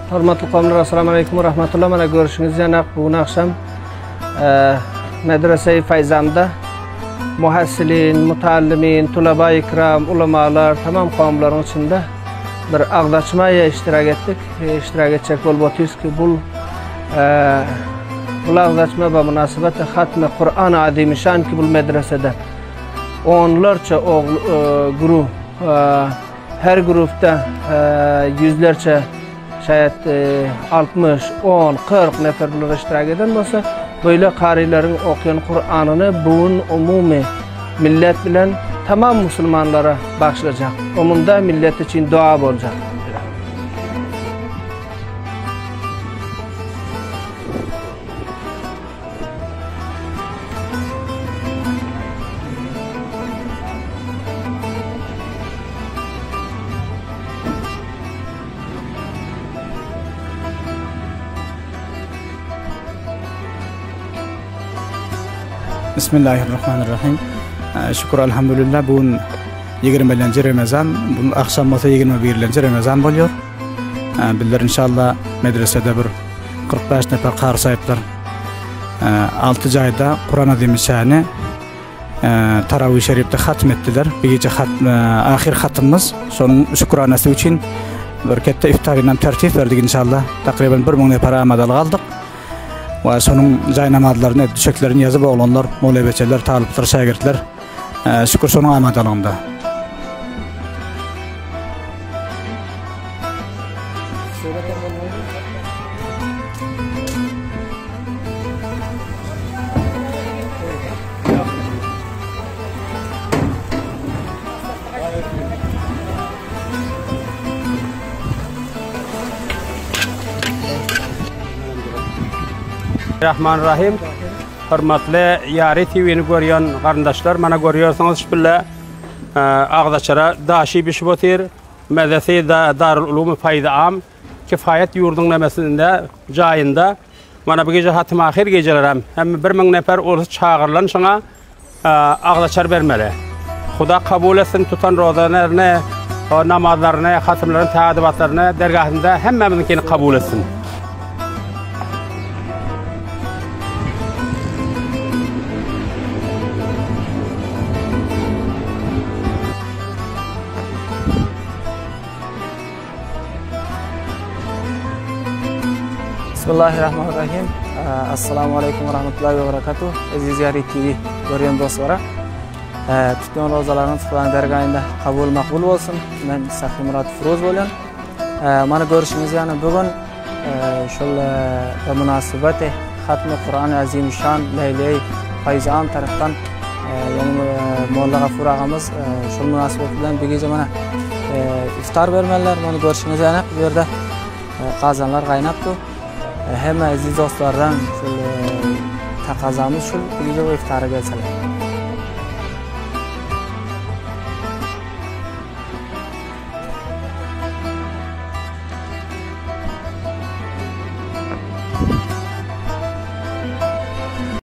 Hormatly kowumlar assalamu aleýkum we rahmetullah mana görüşüňiz ýanak bu gün agşam medrese-i Faýzamda muhassilin, mutallimin, tulaba ikram, ulamalar tamam kowumlaryň içinde bir agzaçmaýa iştirak etdik. Iştirak etjek bolup otyrys ki bul bul agzaçma ba mynasybeti hatmy Kur'an azimişan ki bul medresede onlarça ogl guruh Her grupda ýüzlerçe, şaýat 60, 10, 40 nefer bular iştirak eden bolsa, böyle karylaryň okuýan Kur'anyny bu gün umumy millet bilen tamam musulmanlara bagşlajak. Omunda millet üçin dua boljak. Bismillahirrahmanirrahim. Şükür elhamdülillah bu gün 21. Ramazan, bu akşam bolsa 21. Ramazan bolýar. Bizler inşallah medresede bir 45 nefer kar saýyplar. Alty jaýda Kuran Azimüşşany Tarawih şerifde hatm etdiler. Bir gije hat, ahir hatymyz şonuň şükranasy üçin bir ketde iftaryndan tertip berdik inşallah. Takriben 1000 nefer amadalyk aldyk. We şonuň jaý namazlaryny, düşeklerini ýazyp oglanlar, molebeçeler, talyplar, şägirtler şükür şonuň amadalygynda. Rahman Rahim. Hormatly Ýary TV-ni görýän garyndaşlar, mana görýärsiňiz şu bile agzaçara daşy bişip otyr. Mezesi Darul Ulumy Faýzy Am kifaýat ýurduň nemesinde jaýynda. Mana bu gije hatym ahyr gijelerem. Hem 1000 nefer orus çagyrylan şoňa agzaçar bermeli. Huda kabul etsin tutan rozalaryny, namazlaryny, hatymlaryny, taat-ybatlaryny dergahynda hemmämiziňkini kabul etsin. Bismillahirrahmanirrahim. Assalamu aleykum ve rahmetullahi ve berekatuh. Eziz Yari TV görýän dostlara. Tutýan rozalaryňyz Hudaýyň dergahynda kabul makbul bolsun. Men Sahymyrat Firuz bolýan. Mana görüşüňiz ýaly bu gün şol be münasebeti hatmy Kur'an Azimüşşan Leýleý Faýzan tarapdan ýagny Molla Gafur agamyz şol münasebet bilen bir gije mana iftar bermeliler. Mana görüşüňiz ýaly bu ýerde gazanlar gaýnap dur. Hemme eziz dostlardan şol takazamyz şul bir gije iftara gelseler.